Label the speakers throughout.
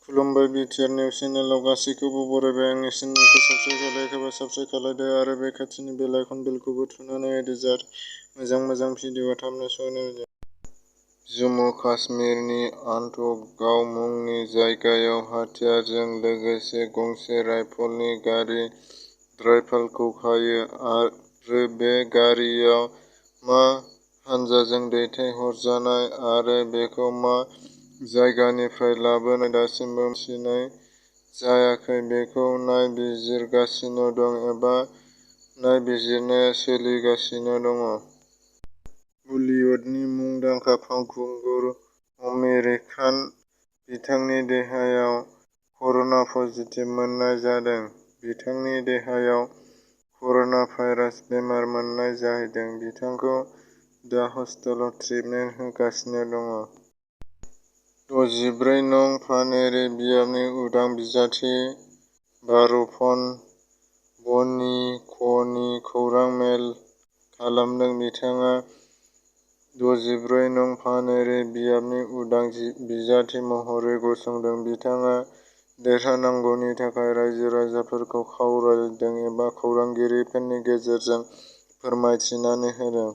Speaker 1: खुलुमबाय BTR news चेनेलआव गासैखौबो बरायबाय। आंनि चेनेलखौ साबस्क्राइब खालायाखैबा साबस्क्राइब खालायदो आरो बे खाथिनि बेल आइकन बेलखौबो थुनानै होदो जाहाथे मोजां भिडिअआ थाबनो सहैनाय बायदि। जम्मु काश्मीरनि आन्तगाव मुंनि जायगायाव हाथियारजों लोगोसे गंसे राइफलनि गारि राइफलखौ खायो आरो बे गारिआ मा हानजाजों दैथायहरजानाय आरो बेखौ मा जायगानिफ्राय लाबोनाय दासिमबो मिथिनाय जायाखै। बेखौ नायबिजिरगासिनो दं एबा नायबिजिरनाया सोलिगासिनो दङ। बलिउडनि मुंदांखा फावखुंगुर आमिर खान बिथांनि देहायाव कर'ना पजिटिभ मोननाय जादों। बिथांनि देहायाव कर'ना भाइरास बेमार मोननाय जाहैदों। बिथांखौ दा हस्पिटालाव ट्रिटमेन्ट होगासिनो दङ। 64 नं पानेरि बियाबनि उदां बिजाथि बारुफन बनिकनि खौरां मेल खालामदों। बिथाङा 64 नं पानेरि बियाबनि उदां बिजाथि महरै गसंदों। बिथाङा देरहानांगौनि थाखाय रायजो-राजाफोरखौ खावलायदों एबा खौरांगिरिफोरनि गेजेरजों फोरमायथिनानै होदों।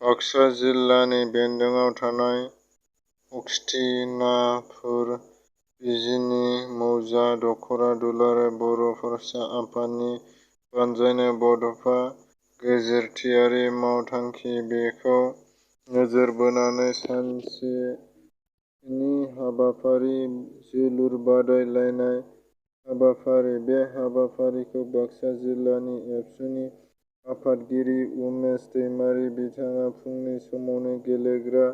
Speaker 1: बाक्सा जिल्लानि बेन्दोआव थानाय अक्थिनापुर बिजिनि मौजा दख'रा दुलाराय बर' फरायसा आफादनि बानजायनाय बड'फा गेजेरथियारि मावथांखि। बेखौ नोजोर बोनानै सानसेनि हाबाफारि जोलुर बादायलायनाय हाबाफारि। बे हाबाफारिखौ बाक्सा जिल्लानि एबसुनि आफादगिरि उमेश दैमारि बिथाङा फुंनि समावनो गेलेग्रा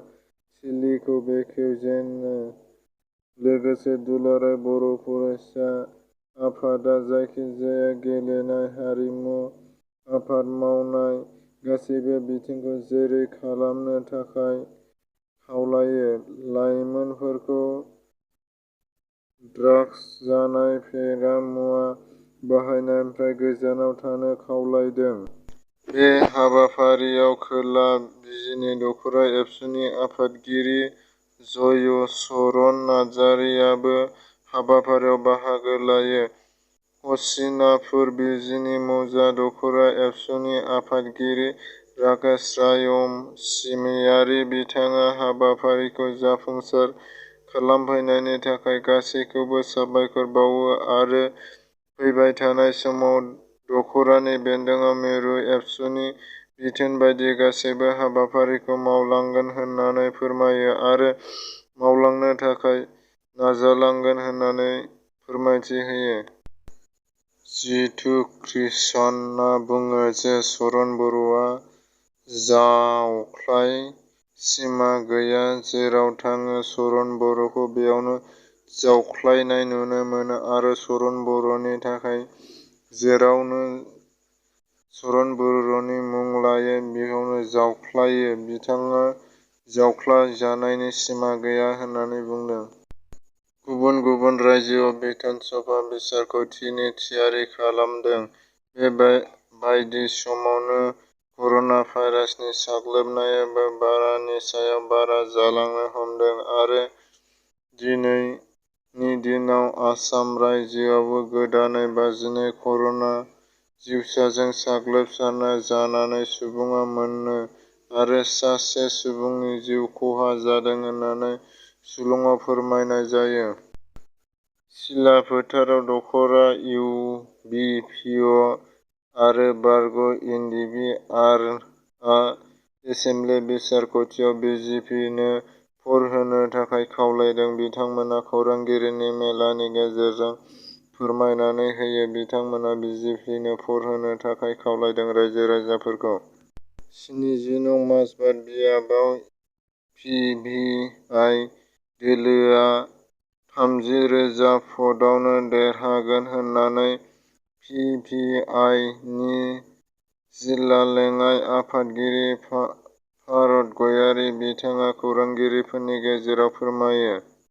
Speaker 1: थिलिखौ बेखेवजेनो। लोगोसे दुलाराय बर' फरायसा आफादा जायखिजाया गेलेनाय, हारिमु आफाद मावनाय गासैबो बिथिंखौ जेरै खालामनो थाखाय खावलायो। लाइमोनफोरखौ ड्राग्स जानाय, फेग्रा मुवा बाहायनायनिफ्राय गोजानाव थानो खावलायदों। बे हाबाफारियाव खोला बिजिनि दख'रा एबसुनि आफादगिरि जयचरन नार्जारियाबो हाबाफारियाव बाहागो लायो। हसिनापुर बिजिनि मौजा दख'रा एबसुनि आफादगिरि राकेश रायमसियारि बिथाङा हाबाफारिखौ जाफुंसार खालामफैनायनि थाखाय गासैखौबो साबायखर बावो आरो फैबाय थानाय समाव दख'रानि बेन्दोआव मिरु एबसुनि बिथोन बायदियै गासैबो हाबाफारिखौ मावलांगोन होननानै फोरमायो आरो मावलांनो थाखाय नाजालांगोन होननानै फोरमायथि होयो। जितु कृष्णनआ बुङो जे चरण बर'आ जावख्लाय सिमा गैया। जेराव थाङो चरण बर'खौ बेयावनो जावख्लायनाय नुनो मोनो आरो चरण बर'नि थाखाय जेरावनो चरण बर'नि मुं लायो बेयावनो जावख्लायो। बिथाङा जावख्ला जानायनि सिमा गैया होननानै बुंदों। गुबुन गुबुन रायजोआव बिधान सभा बिसायख'थिनि थियारि खालामदों। बे बायदि समावनो कर'ना भाइरासनि साग्लोबनायाबो बारानि सायाव बारा जालांनो हमदों आरो दिनैनि दिनाव आसाम रायजोआवबो गोदानै बाजिनै कर'ना जिउसाजों साग्लोबसारनाय जानानै सुबुङा मोनो आरो सासे सुबुंनि जिउ खहा जादों होननानै शिलंआव फोरमायनाय जायो। सिलाफोथाराव दख'रा इउ बि पि आरो बारग' एन डि पि आर आ एसेमब्लि बिसायख'थियाव बि जे पि नो भट होनो थाखाय खावलायदों। बिथांमोना खौरांगिरिनि मेलनि गेजेरजों फोरमायनानै होयो। बिथांमोना बि जे पि नो भट होनो थाखाय खावलायदों रायजो-राजाफोरखौ। 70 नं माजबात बियाबाव पि भि आइ दोलोआ 30,000 भटआवनो देरहागोन होननानै पि भि आइ नि जिल्ला लेङाइ आफादगिरि भारत गयारी बिथाङा खौरांगिरिफोरनि गेजेराव फोरमायो।